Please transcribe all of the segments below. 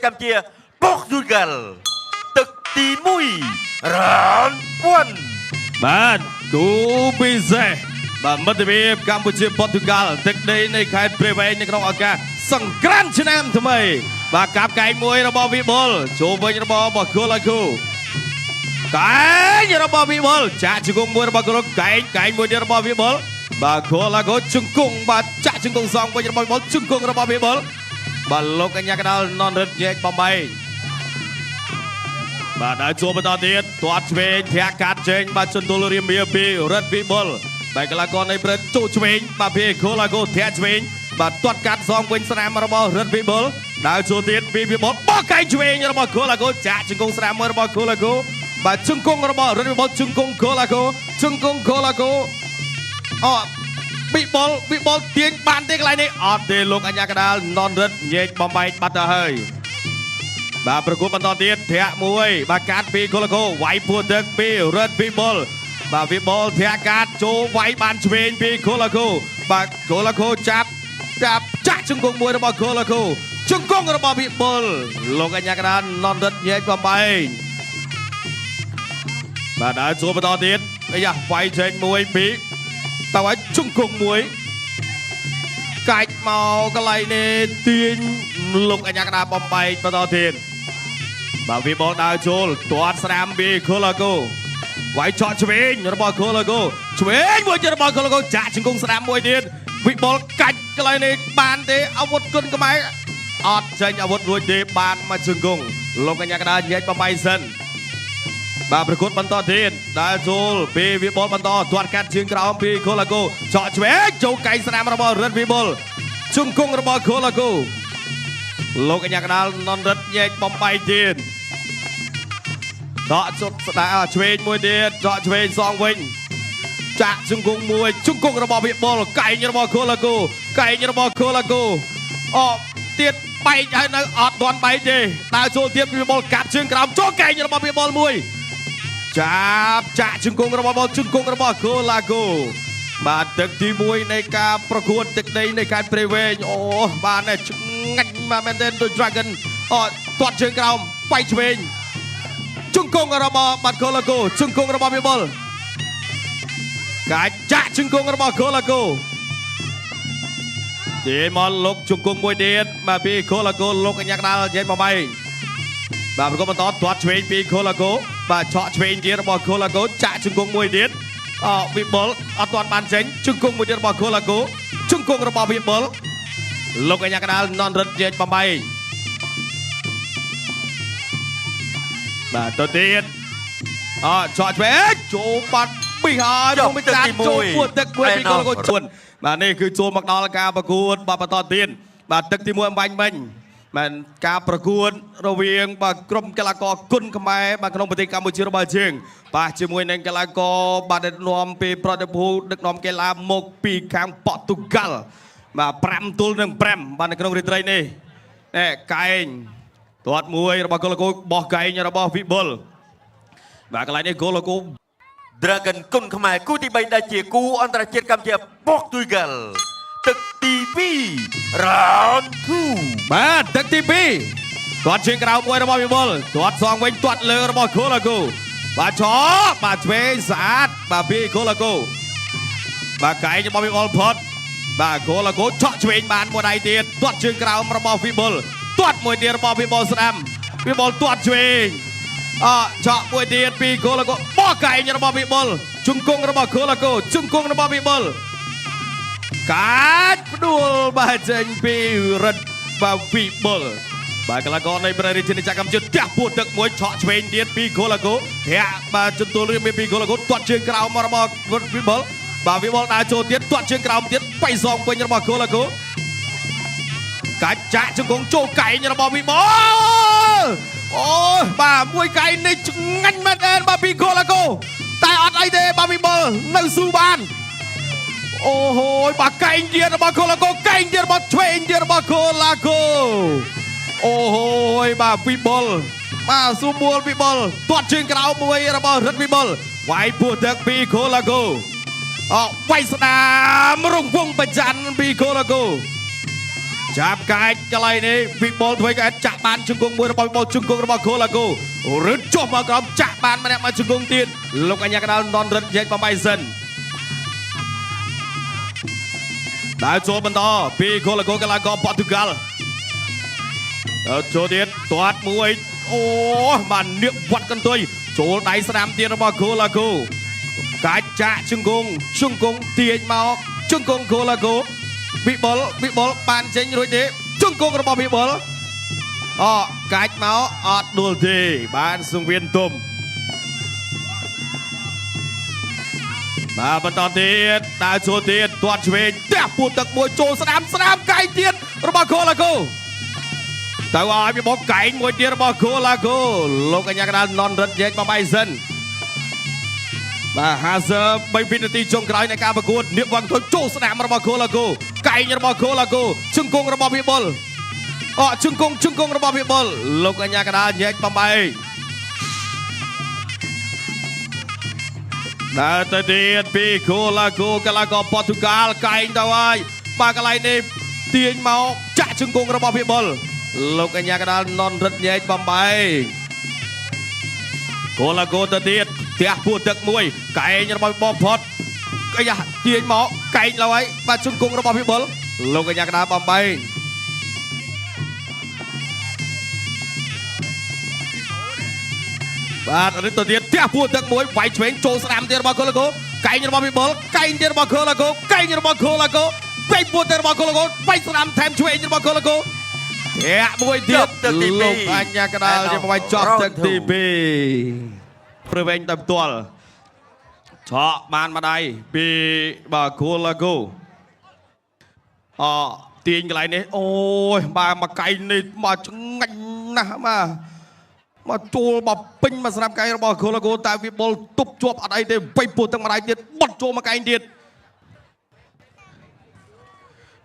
កម្ពុជាប៉ុកស៊ូហ្គាល់ទឹកទី1 round 1 បាទគូពិសេសបាទមិត្តភាពកម្ពុជាប៉ូទុយហ្គាល់ទឹកដីនៃខេត្តព្រៃវែងនៅក្នុងឱកាសសង្ក្រាន្តឆ្នាំថ្មីបាទកាប់កែងមួយរបស់វិបុលចូលវិញរបស់បកុលអាគូកែងរបស់វិបុលចាក់ជង្គង់មួយរបស់កុលកែងកែងមួយទៀតរបស់វិបុលបាទកុលអាគូជង្គង់បាទចាក់ជង្គង់សងវិញរបស់វិបុលជង្គង់របស់វិបុលបាទលោកកញ្ញាកដាលននរិទ្ធញែកបំបីបាទដល់ជួបបន្តទៀតទាត់ឆ្វេងធាក់កាត់ចេញបាទជន្ទល់រាមាពីរិទ្ធវិបុលបាទកីឡាករនៃព្រឹទ្ធចូលឆ្វេងបាទពីកូឡាកូធាក់ឆ្វេងបាទទាត់កាត់សងវិញស្នាមរបស់រិទ្ធវិបុលដល់ជួបទៀតពីវិបុលបោះកែងឆ្វេងរបស់កូឡាកូចាក់ជង្គង់ស្នាមមួយរបស់កូឡាកូបាទជង្គង់របស់រិទ្ធវិបុលជង្គង់កូឡាកូជង្គង់កូឡាកូអវិបុលវិបុលទាញបានទេកន្លែងនេះអត់ទេលោកអញ្ញាកដាលននរិទ្ធញែកបំបែកបាត់ទៅហើយបាទប្រកួតបន្តទៀតធាក់មួយបាទកាត់ពីកូឡាកូវាយពួរទឹកពីរិទ្ធវិបុលបាទវិបុលធាក់កាត់ចូលវាយបានឆ្វេងពីកូឡាកូបាទកូឡាកូចាប់ចាប់ចាក់ជង្គង់មួយរបស់កូឡាកូជង្គង់របស់វិបុលលោកអញ្ញាកដាលននរិទ្ធញែកបំបែកបាទដល់ចូលបន្តទៀតអាយ៉ាវាយចេញមួយពីរតើឲ្យជង្គង់មួយកាច់មកកន្លែងនេះទាញលោកអញ្ញាកដាលបំបែកបន្តទៀតបាទវិបុលដើរចូលទាត់ស្រាមពីកូឡាកូវាយឆក់ឆ្វេងរបស់កូឡាកូឆ្វេងមួយទៀតរបស់កូឡាកូចាក់ជង្គង់ស្រាមមួយទៀតវិបុលកាច់កន្លែងនេះបានទេអាវុធគុណខ្មែរអត់ចេញអាវុធរួចទេបានមកជង្គង់លោកអញ្ញាកដាលញែកបំបីសិនបាទប្រកួតបន្តទៀតដើរចូលពីវិបុលបន្តទាត់កាត់ជើងក្រោមពីកូឡាកូឆក់ឆ្វេងចូលកែងស្នាមរបស់រិទ្ធវិបុលជង្គង់របស់កូឡាកូលោកអញ្ញាកដាលននរិទ្ធញែកបំបីទៀតដកជុតស្ដារឆ្វេងមួយទៀតដកឆ្វេងសងវិញចាក់ជង្គង់មួយជង្គង់របស់វិបុលកែងរបស់កូឡាកូកែងរបស់កូឡាកូអទៀតបែកហើយនៅអត់ទាន់បែកទេដើរចូលទៀតវិបុលកាប់ជើងក្រោមចូលកែងរបស់វិបុលមួយចាប់ចាក់ជង្គង់របស់បលជង្គង់របស់កូឡាកូបាទទឹកទី1នៃការប្រកួតទឹកដីនៃខេត្តព្រៃវែងអូបានឆ្ងាញ់បាទមែនទែនដូច Dragon អទាត់ជើងក្រោមបែកឆ្វេងជង្គង់របស់បាត់កូឡាកូជង្គង់របស់វិបុលកាច់ចាក់ជង្គង់របស់កូឡាកូទេមកលោកជង្គង់មួយទៀតបាទពីកូឡាកូលោកអញ្ញាកដាលនិយាយមកបែកបាទប្រកបបន្តទាត់ឆ្វេងពីកូឡាកូបាទឆក់ឆ្វេងទៀតរបស់កូឡាកូចាក់ជង្គង់មួយទៀតអវិបុលអត់ទាន់បានចេញជង្គង់មួយទៀតរបស់កូឡាកូជង្គង់របស់វិបុលលោកអញ្ញាកដាលននរិទ្ធនិយាយបំបីបាទទៅទៀតអឆក់ឆ្វេងចូលបាត់ពីហើយមកទឹកទី1ចូលពួតទឹកមួយពីកូឡាកូជួនបាទនេះគឺចូលមកដល់ការប្រកួតបាទបន្តទៀតបាទទឹកទី1អំបាញ់មិញបាទការប្រកួតរវាងបាទក្រុមកីឡាករគុណខ្មែរបាទក្នុងប្រទេសកម្ពុជារបស់យើងបាទជាមួយនឹងកីឡាករបាទដឹកនាំពីប្រតិភូដឹកនាំកីឡាមកពីខាងប៉ូទុយហ្គាល់បាទ5ទល់នឹង5បាទនៅក្នុងរាត្រីនេះណែកែងទាត់មួយរបស់កូឡាកូបោះកែងរបស់វិបុលបាទកន្លែងនេះកូឡាកូ Dragon គុណខ្មែរគូទី3ដែលជាគូអន្តរជាតិកម្ពុជាប៉ុកទុយហ្គាល់ទឹកទី2 round 2 បាទទឹកទី2ទាត់ជើងក្រៅមួយរបស់វិបុលទាត់សងវិញទាត់លើរបស់កូឡាកូបាទឆបាទឆ្វេងស្អាតបាទពីកូឡាកូបាទកែងរបស់វិបុលផុតបាទកូឡាកូឆក់ឆ្វេងបានមួយដៃទៀតទាត់ជើងក្រោមរបស់វិបុលទាត់មួយទៀតរបស់វិបុលស្ដាំវិបុលទាត់ឆ្វេងអឆក់មួយទៀតពីកូឡាកូបោះកែងរបស់វិបុលជង្គង់របស់កូឡាកូជង្គង់របស់វិបុលកាច់ផ្ដួលបាទចេញពីរិទ្ធបាទវិបុលបាទកីឡាករនៃព្រះរាជាណាចក្រកម្ពុជាទះពួតទឹកមួយឆក់ឆ្វេងទៀតពីកូឡាកូធាក់បាទជន្ទល់រៀមពីកូឡាកូទាត់ជើងក្រោមមករបស់វិបុលបាទវិបុលដើរចូលទៀតទាត់ជើងក្រោមទៀតបៃសងវិញរបស់កូឡាកូកាច់ចាក់ជង្គង់ចូលកែងរបស់វិបុលអូបាទមួយកែងនេះឆ្ងាញ់មែនទែនបាទពីកូឡាកូតែអត់អីទេបាទវិបុលនៅស៊ូបានអូហូយបាទកែងទៀតរបស់កូឡាកូកែងទៀតរបស់ឆ្វេងទៀតរបស់កូឡាកូអូហូយបាទវិបុលបាទស៊ូមួលវិបុលទាត់ជើងក្រៅមួយរបស់រិទ្ធវិបុលវាយពោះទឹកពីកូឡាកូអវាយស្ដាមរងវងប្រច័នពីកូឡាកូ ចាប់កាច់កន្លែងនេះវិបុលធ្វើកែចាក់បានជង្គង់មួយរបស់វិបុលជង្គង់របស់ខូឡាគូរឹតចុះមកក្រោមចាក់បានម្នាក់មកជង្គង់ទៀតលោកអញ្ញាកដាលននរិទ្ធញែកបំបីសិនដើរចូលបន្តពីខូឡាគូកីឡាករប៉ូទុយហ្គាល់ដើរចូលទៀតទាត់មួយអូបាននៀកវត្តកន្ទុយចូលដៃស្ដាំទៀតរបស់ខូឡាគូកាច់ចាក់ជង្គង់ជង្គង់ទាញមកជង្គង់ខូឡាគូវិបុលវិបុលបានចេញរួចទេជង្គង់របស់វិបុលអកាច់មកអត់ដួលទេបានសង្វៀនទុំបាទបន្តទៀតដើរចូលទៀតទាត់ឆ្វេងទះពួតទឹកមួយចូលស្ដាំស្ដាំកែងទៀតរបស់ខូឡាគូទៅឲ្យវិបុលកែងមួយទៀតរបស់ខូឡាគូលោកអញ្ញាកដាលននរិទ្ធញែកបំបីសិនបាទ53វិនាទីចុងក្រោយនៃការប្រកួតនាគវងទៅចូលស្ដាំរបស់ខូឡាគូកែងរបស់ខូឡាគូជង្គង់របស់វិបុលអជង្គង់ជង្គង់របស់វិបុលលោកអញ្ញាកដាលញែកបំបីដើរទៅទៀតពីខូឡាគូកីឡាករប៉ូទុយហ្គាល់កែងទៅហើយបាទកន្លែងនេះទាញមកចាក់ជង្គង់របស់វិបុលលោកអញ្ញាកដាលននរិទ្ធញែកបំបីគោឡាគោទៅទៀតផ្ទះពួរទឹកមួយកែងរបស់បងផុតអាយ៉ាទាញមកកែងឡើយបាទជង្គង់របស់វិបុលលោកអញ្ញាកដាលបំបីបាទរឹតទៅទៀតផ្ទះពួរទឹកមួយវាយឆ្វេងចូលស្ដាំទៀតរបស់គោឡាគោកែងរបស់វិបុលកែងទៀតរបស់គោឡាគោកែងរបស់គោឡាគោបែកពួរទឹករបស់គោឡាគោបែកស្ដាំថែមឆ្វេងរបស់គោឡាគោធាក់មួយទៀត ចប់ទឹកទី2 លោកអញ្ញាកដាលជាបបាយចប់ទឹកទី2ព្រវែងទៅផ្ទាល់ឆក់បានម្ដាយពីបាទគូឡាគូអទាញកន្លែងនេះអូយបាទមកកែងនេះមកឆ្ងាញ់ណាស់បាទមកជួលមកពេញមកស្រាប់កែងរបស់គូឡាគូតែវាបុលទប់ជាប់អត់អីទេបៃពោះទឹកម្ដាយទៀតបត់ចូលមកកែងទៀត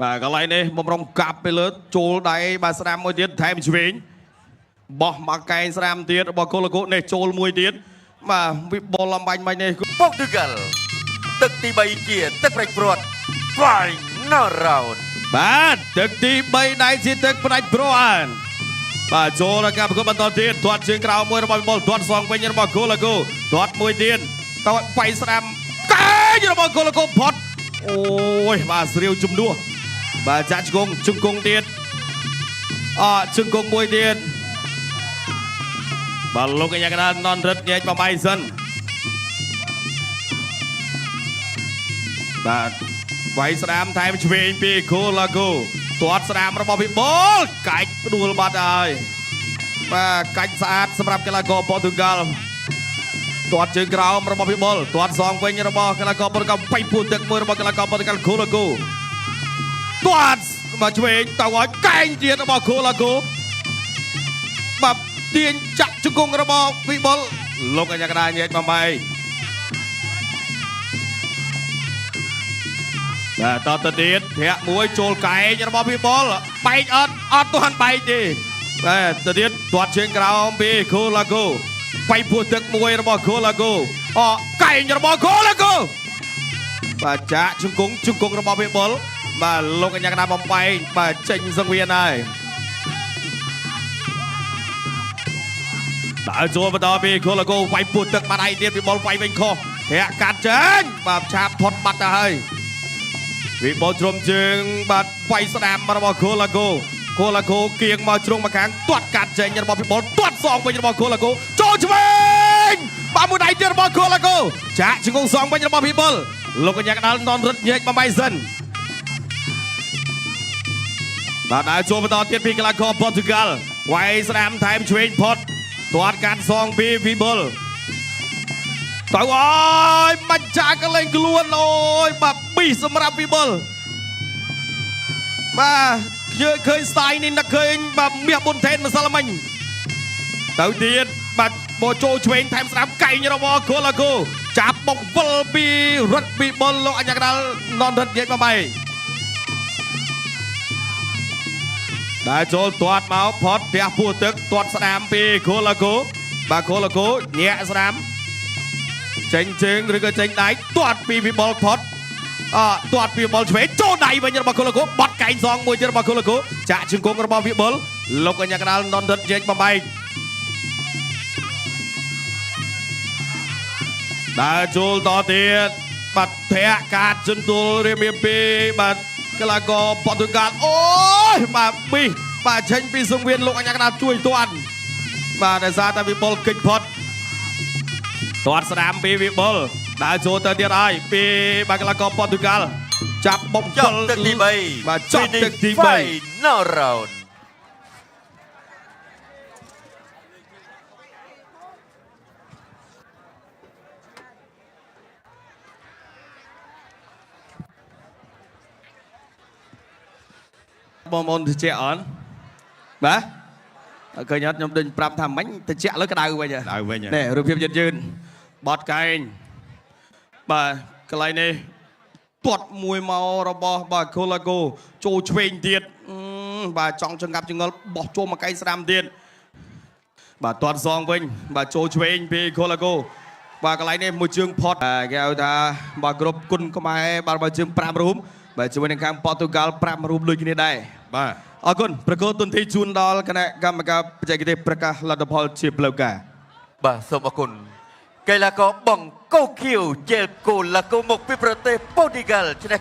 បាទកន្លែងនេះបំរុងកាប់ទៅលើចូលដៃបាទស្ដាំមួយទៀតថែមឆ្វេងបោះមកកែងស្ដាំទៀតរបស់គូឡាគូនេះចូលមួយទៀតបាទវិបុលអំបាញ់បាញ់នេះ ប៉ូទុយហ្គាល់ទឹកទី3ជាទឹកផ្ដាច់ព្រាត់ Final round បាទទឹកទី3ដៃជាទឹកផ្ដាច់ព្រាត់បាទចូលដល់ការប្រកួតបន្តទៀតទាត់ជើងក្រោមមួយរបស់វិបុលទាត់សងវិញរបស់គូឡាគូទាត់មួយទៀតតើបៃស្ដាំកែងរបស់គូឡាគូផុតអូយបាទស្រាវជំនួសបាទចាក់ជង្គង់ជង្គង់ទៀតអជង្គង់មួយទៀតបាទលោកកញ្ញាកដាលននរិទ្ធញែកបំបីសិនបាទវាយស្ដាមថែមឆ្វេងពីគូឡាគូទាត់ស្ដាមរបស់វិបុលកាច់ផ្ដួលបាត់ហើយបាទកាច់ស្អាតសម្រាប់កីឡាករប៉ូទុយហ្គាល់ទាត់ជើងក្រោមរបស់វិបុលទាត់សងវិញរបស់កីឡាករប៉ូទុយហ្គាល់បៃពួរទឹកមួយរបស់កីឡាករប៉ូទុយហ្គាល់គូឡាគូទាត់មកឆ្វេងទៅឲ្យកែងទៀតរបស់គូឡាគូបាទទាញចាក់ជង្គង់របស់វិបុលលោកអញ្ញាកដាញែកបំបីបាទតទៅទៀតធាក់មួយចូលកែងរបស់វិបុលបែកអត់អត់ទាន់បែកទេបាទទៅទៀតទាត់ជើងក្រោមពីគូឡាគូបៃពោះទឹកមួយរបស់គូឡាគូអកែងរបស់គូឡាគូបាទចាក់ជង្គង់ជង្គង់របស់វិបុលបាទលោកអញ្ញាកដាបំបែកបាទចេញសង្វៀនហើយដើរចូលបន្តពីគូឡាគូវាយពោះទឹកបាត់ឯទៀតវិបុលវាយវិញខុសធាក់កាត់ចេញបាទឆាបផុតបាត់ទៅហើយវិបុលជ្រុំជើងបាទវាយស្ដាំរបស់គូឡាគូគូឡាគូគៀងមកជ្រុងមកខាងទាត់កាត់ចេញរបស់វិបុលទាត់សងវិញរបស់គូឡាគូចូលឆ្វេងបាទមួយដៃទៀតរបស់គូឡាគូចាក់ជង្គង់សងវិញរបស់វិបុលលោកកញ្ញាកដាលននរិទ្ធញែកបំបីសិនបាទដើរចូលបន្តទៀតពីកីឡាករប៉ូទុយហ្គាល់វាយស្ដាំថែមឆ្វេងផុតទាត់កាត់សងពីវិបុលទៅអើយមិនចាក់កលែងខ្លួនអូយបាទប៊ីសម្រាប់វិបុលបាទយើងឃើញស្ទាយនេះនឹកឃើញបាទមាសប៊ុនថេនម្សិលមិញទៅទៀតបាទបចូលឆ្វេងថែមស្ដាំកែងរបស់គូឡាគូចាប់បុកវិលពីរិទ្ធវិបុលលោកអញ្ញាកដាលននរិទ្ធញែកមកបីដែលចូលទាត់មកផុតផ្ទះពោះទឹកទាត់ស្ដាំពីគូឡាគូបាទគូឡាគូញាក់ស្ដាំចេញជើងឬក៏ចេញដៃទាត់ពីវិបុលផុត អទាត់ពីបលឆ្វេងចូលដៃវិញរបស់កូឡាកូបត់កែងសងមួយទៀតរបស់កូឡាកូចាក់ជង្គង់របស់វិបុលលោកអញ្ញាកដាលននរិទ្ធជែកបំបែកដើរចូលតទៀតបាទធាក់កាតជន្ទល់រៀមពីបាទកីឡាករប៉ូទុយហ្គាល់អូយបាទប៊ីបាទចេញពីសង្វៀនលោកអញ្ញាកដាលជួយទាន់បាទដោយសារតែវិបុលកិច្ចផុតទាត់ស្ដាមពីវិបុលដើរចូលទៅទៀតហើយពីបាទកីឡាករប៉ូទុយហ្គាល់ចាប់បំ ចប់ទឹកទី3 បាទចប់ទឹកទី3 Final round បងប្អូនតិចអត់បាទឃើញអត់ខ្ញុំដេញប្រាប់ថាមិញតិចលើក្តៅវិញ ដៅវិញ នេះរូបភាពយឺតយឺនបត់កែងបាទកន្លែងនេះទាត់មួយមករបស់បាទកូឡាកូចូលឆ្វេងទៀតបាទចង់ចង្កាប់ចង្អុលបោះចូលមកកែងស្ដាំទៀតបាទទាត់សងវិញបាទចូលឆ្វេងពីកូឡាកូបាទកន្លែងនេះមួយជើងផុតគេហៅថាបាទគ្រប់គុណខ្មែរបាទមួយជើង5រូបបាទជាមួយនឹងខាងប៉ូទុយហ្គាល់5រូបដូចគ្នាដែរ បាទ អរគុណប្រកួតទុនធីជូនដល់គណៈកម្មការបច្ចេកទេសប្រកាសលទ្ធផលជាផ្លូវការ បាទសូមអរគុណកីឡាករបងកូខៀវជែលកូឡាកូមកពីប្រទេសប៉ូទុយហ្គាល់ឈ្នះ